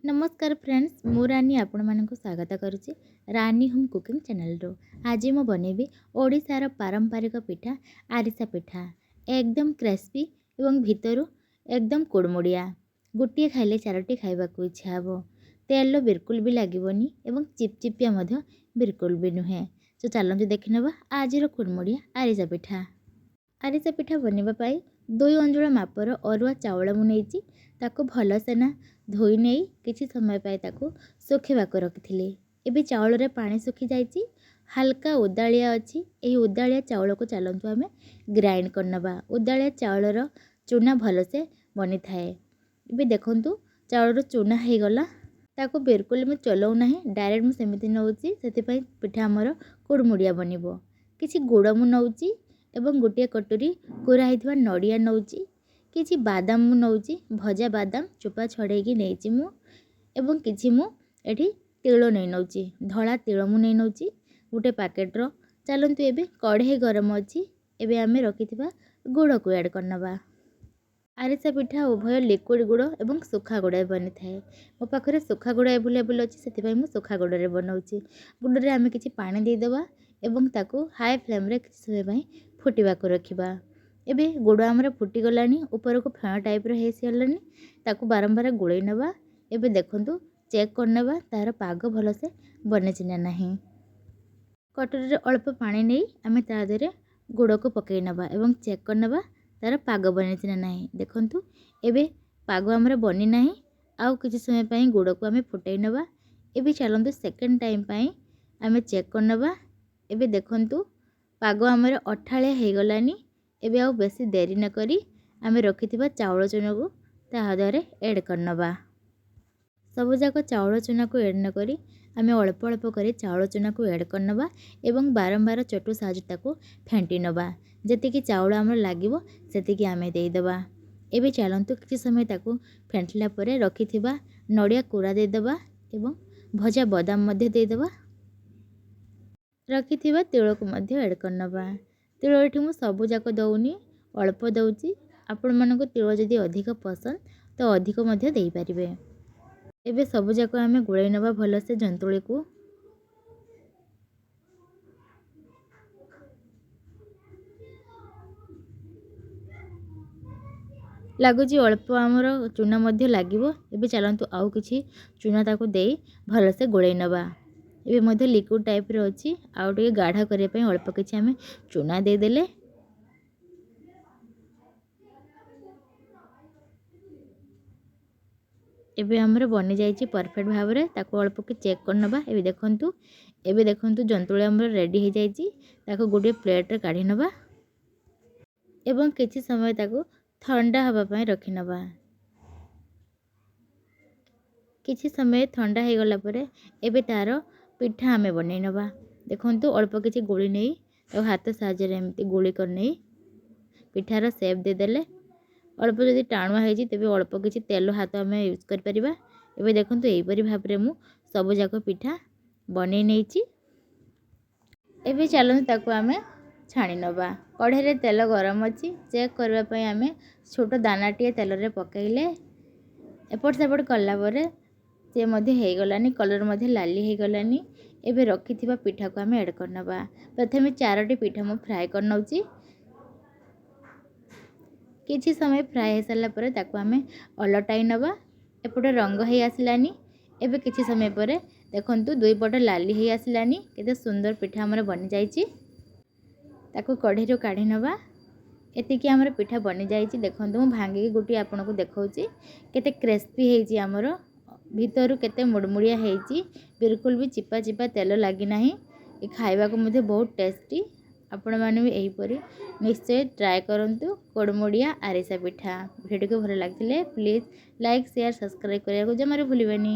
ନମସ୍କାର ଫ୍ରେଣ୍ଡସ୍, ମୁଁ ରାନୀ ଆପଣମାନଙ୍କୁ ସ୍ୱାଗତ କରୁଛି ରାନୀ ହୋମ୍ କୁକିଂ ଚ୍ୟାନେଲରୁ। ଆଜି ମୁଁ ବନେଇବି ଓଡ଼ିଶାର ପାରମ୍ପରିକ ପିଠା ଆରିସା ପିଠା। ଏକଦମ କ୍ରିସ୍ପି ଏବଂ ଭିତରୁ ଏକଦମ କୁଡ଼ୁମୁଡ଼ିଆ। ଗୋଟିଏ ଖାଇଲେ ଚାରୋଟି ଖାଇବାକୁ ଇଚ୍ଛା ହେବ। ତେଲ ବିଲକୁଲ ବି ଲାଗିବନି ଏବଂ ଚିପଚିପିଆ ମଧ୍ୟ ବିଲକୁଲ ବି ନୁହେଁ। ତ ଚାଲନ୍ତୁ ଦେଖିନେବା ଆଜିର କୁଡ଼ୁମୁଡ଼ିଆ ଆରିସା ପିଠା। ଆରିସା ପିଠା ବନେଇବା ପାଇଁ 2 ଅଞ୍ଜୁଳ ମାପର ଅରୁଆ ଚାଉଳ ମୁଁ ନେଇଛି। ତାକୁ ଭଲସେ ନା ଧୋଇ ନେଇ କିଛି ସମୟ ପାଇଁ ତାକୁ ଶୁଖିବାକୁ ରଖିଥିଲି। ଏବେ ଚାଉଳରେ ପାଣି ଶୁଖିଯାଇଛି, ହାଲକା ଓଦାଳିଆ ଅଛି। ଏହି ଓଦାଳିଆ ଚାଉଳକୁ ଚାଲନ୍ତୁ ଆମେ ଗ୍ରାଇଣ୍ଡ କରିନେବା। ଓଦାଳିଆ ଚାଉଳର ଚୁନା ଭଲସେ ବନିଥାଏ। ଏବେ ଦେଖନ୍ତୁ, ଚାଉଳର ଚୁନା ହେଇଗଲା। ତାକୁ ବିଲକୁଲ ମୁଁ ଚଲାଉ ନାହିଁ, ଡାଇରେକ୍ଟ ମୁଁ ସେମିତି ନେଉଛି। ସେଥିପାଇଁ ପିଠା ଆମର କୁଡ଼ୁମୁଡ଼ିଆ ବନିବ। କିଛି ଗୁଡ଼ ମୁଁ ନେଉଛି ଏବଂ ଗୋଟିଏ କଟୁରୀ କୋରା ହେଇଥିବା ନଡ଼ିଆ ନେଉଛି। କିଛି ବାଦାମ ମୁଁ ନେଉଛି, ଭଜା ବାଦାମ ଚୋପା ଛଡ଼େଇକି ନେଇଛି ମୁଁ। ଏବଂ କିଛି ମୁଁ ଏଠି ତିଳ ନେଇ ନେଉଛି, ଧଳା ତିଳ ମୁଁ ନେଇ ନେଉଛି ଗୋଟେ ପ୍ୟାକେଟ୍ର। ଚାଲନ୍ତୁ, ଏବେ କଢ଼େଇ ଗରମ ଅଛି। ଏବେ ଆମେ ରଖିଥିବା ଗୁଡ଼କୁ ଆଡ଼୍ କରିନେବା। ଆରିସା ପିଠା ଉଭୟ ଲିକ୍ୱିଡ଼ ଗୁଡ଼ ଏବଂ ଶୁଖା ଗୁଡ଼ରେ ବନିଥାଏ। ମୋ ପାଖରେ ଶୁଖା ଗୁଡ଼ ଆଭେଲେବୁଲ୍ ଅଛି, ସେଥିପାଇଁ ମୁଁ ଶୁଖା ଗୁଡ଼ରେ ବନାଉଛି। ଗୁଡ଼ରେ ଆମେ କିଛି ପାଣି ଦେଇଦେବା ଏବଂ ତାକୁ ହାଇ ଫ୍ଲେମ୍ରେ କିଛି ସମୟ ପାଇଁ ଫୁଟିବାକୁ ରଖିବା। ଏବେ ଗୁଡ଼ ଆମର ଫୁଟିଗଲାଣି, ଉପରକୁ ଫେଣ ଟାଇପ୍ର ହେଇସାରିଲାଣି। ତାକୁ ବାରମ୍ବାର ଗୋଳେଇ ନେବା। ଏବେ ଦେଖନ୍ତୁ, ଚେକ୍ କରିନେବା ତା'ର ପାଗ ଭଲସେ ବନିଛି ନା ନାହିଁ। କଟୁରୀରେ ଅଳ୍ପ ପାଣି ନେଇ ଆମେ ତା ଦେହରେ ଗୁଡ଼କୁ ପକାଇ ନେବା ଏବଂ ଚେକ୍ କରିନେବା ତା'ର ପାଗ ବନିଛି ନା ନାହିଁ। ଦେଖନ୍ତୁ, ଏବେ ପାଗ ଆମର ବନି ନାହିଁ। ଆଉ କିଛି ସମୟ ପାଇଁ ଗୁଡ଼କୁ ଆମେ ଫୁଟାଇ ନେବା। ଏବେ ଚାଲନ୍ତୁ, ସେକେଣ୍ଡ ଟାଇମ୍ ପାଇଁ ଆମେ ଚେକ୍ କରିନେବା। ଏବେ ଦେଖନ୍ତୁ, ପାଗ ଆମର ଅଠାଳିଆ ହେଇଗଲାନି। ଏବେ ଆଉ ବେଶୀ ଡେରି ନକରି ଆମେ ରଖିଥିବା ଚାଉଳ ଚୁନାକୁ ତା ଦେହରେ ଏଡ଼୍ କରିନେବା। ସବୁଯାକ ଚାଉଳ ଚୁନାକୁ ଏଡ଼୍ ନକରି ଆମେ ଅଳ୍ପ ଅଳ୍ପ କରି ଚାଉଳ ଚୁନାକୁ ଏଡ଼୍ କରିନେବା ଏବଂ ବାରମ୍ବାର ଚଟୁ ସାହାଯ୍ୟରେ ତାକୁ ଫେଣ୍ଟି ନେବା। ଯେତିକି ଚାଉଳ ଆମର ଲାଗିବ, ସେତିକି ଆମେ ଦେଇଦେବା। ଏବେ ଚାଲନ୍ତୁ, କିଛି ସମୟ ତାକୁ ଫେଣ୍ଟିଲା ପରେ ରଖିଥିବା ନଡ଼ିଆ କୋରା ଦେଇଦେବା ଏବଂ ଭଜା ବାଦାମ ମଧ୍ୟ ଦେଇଦେବା। ରଖିଥିବା ତିଳକୁ ମଧ୍ୟ ଏଡ଼୍ କରିନେବା। ତିଳ ଏଠି ମୁଁ ସବୁଯାକ ଦେଉନି, ଅଳ୍ପ ଦେଉଛି। ଆପଣମାନଙ୍କୁ ତିଳ ଯଦି ଅଧିକ ପସନ୍ଦ, ତ ଅଧିକ ମଧ୍ୟ ଦେଇପାରିବେ। ଏବେ ସବୁଯାକ ଆମେ ଗୋଳେଇ ନେବା ଭଲସେ ଜନ୍ତୁଳିକୁ। ଲାଗୁଛି ଅଳ୍ପ ଆମର ଚୁନା ମଧ୍ୟ ଲାଗିବ। ଏବେ ଚାଲନ୍ତୁ, ଆଉ କିଛି ଚୁନା ତାକୁ ଦେଇ ଭଲସେ ଗୋଳେଇ ନେବା। ଏବେ ମଧ୍ୟ ଲିକ୍ୱିଡ଼ ଟାଇପ୍ର ଅଛି। ଆଉ ଟିକେ ଗାଢ଼ା କରିବା ପାଇଁ ଅଳ୍ପ କିଛି ଆମେ ଚୁନା ଦେଇଦେଲେ। ଏବେ ଆମର ବନିଯାଇଛି ପରଫେକ୍ଟ ଭାବରେ। ତାକୁ ଅଳ୍ପ କି ଚେକ୍ କରିନେବା। ଏବେ ଦେଖନ୍ତୁ, ଜନ୍ତୁଳି ଆମର ରେଡ଼ି ହେଇଯାଇଛି। ତାକୁ ଗୋଟିଏ ପ୍ଲେଟ୍ରେ କାଢ଼ି ନେବା ଏବଂ କିଛି ସମୟ ତାକୁ ଥଣ୍ଡା ହେବା ପାଇଁ ରଖିନେବା। କିଛି ସମୟ ଥଣ୍ଡା ହେଇଗଲା ପରେ ଏବେ ତା'ର ପିଠା ଆମେ ବନେଇ ନେବା। ଦେଖନ୍ତୁ, ଅଳ୍ପ କିଛି ଗୋଳି ନେଇ ତାକୁ ହାତ ସାହାଯ୍ୟରେ ଏମିତି ଗୋଳି କରିନେଇ ପିଠାର ସେପ୍ ଦେଇଦେଲେ। ଅଳ୍ପ ଯଦି ଟାଣୁଆ ହେଇଛି, ତେବେ ଅଳ୍ପ କିଛି ତେଲ ହାତ ଆମେ ୟୁଜ୍ କରିପାରିବା। ଏବେ ଦେଖନ୍ତୁ, ଏହିପରି ଭାବରେ ମୁଁ ସବୁଯାକ ପିଠା ବନେଇ ନେଇଛି। ଏବେ ଚାଲନ୍ତୁ, ତାକୁ ଆମେ ଛାଣି ନେବା। କଢ଼େଇରେ ତେଲ ଗରମ ଅଛି। ଚେକ୍ କରିବା ପାଇଁ ଆମେ ଛୋଟ ଦାନାଟିଏ ତେଲରେ ପକାଇଲେ। ଏପଟ ସେପଟ କଲା ପରେ ସେ ମଧ୍ୟ ହେଇଗଲାନି, କଲର୍ ମଧ୍ୟ ଲାଲି ହେଇଗଲାନି। ଏବେ ରଖିଥିବା ପିଠାକୁ ଆମେ ଆଡ଼୍ କରିନେବା। ପ୍ରଥମେ ଚାରୋଟି ପିଠା ମୁଁ ଫ୍ରାଏ କରିନେଉଛି। କିଛି ସମୟ ଫ୍ରାଏ ହେଇସାରିଲା ପରେ ତାକୁ ଆମେ ଓଲଟାଇ ନେବା। ଏପଟେ ରଙ୍ଗ ହେଇ ଆସିଲାନି। ଏବେ କିଛି ସମୟ ପରେ ଦେଖନ୍ତୁ, ଦୁଇ ପଟ ଲାଲି ହେଇ ଆସିଲାନି। କେତେ ସୁନ୍ଦର ପିଠା ଆମର ବନିଯାଇଛି। ତାକୁ କଢ଼େଇରୁ କାଢ଼ି ନେବା। ଏତିକି ଆମର ପିଠା ବନିଯାଇଛି। ଦେଖନ୍ତୁ, ମୁଁ ଭାଙ୍ଗିକି ଗୋଟିଏ ଆପଣଙ୍କୁ ଦେଖାଉଛି, କେତେ କ୍ରିସ୍ପି ହେଇଛି ଆମର, ଭିତରୁ କେତେ ମୁଡ଼ମୁଡ଼ିଆ ହେଇଛି। ବିଲକୁଲ ବି ଚିପା ଚିପା ତେଲ ଲାଗିନାହିଁ। ଏ ଖାଇବାକୁ ମଧ୍ୟ ବହୁତ ଟେଷ୍ଟି। ଆପଣମାନେ ବି ଏହିପରି ନିଶ୍ଚୟ ଟ୍ରାଏ କରନ୍ତୁ କୁଡ଼ୁମୁଡ଼ିଆ ଆରିସା ପିଠା। ଭିଡ଼ିଓକୁ ଭଲ ଲାଗିଥିଲେ ପ୍ଲିଜ୍ ଲାଇକ୍, ସେୟାର, ସବସ୍କ୍ରାଇବ୍ କରିବାକୁ ଜମାରୁ ଭୁଲିବେନି।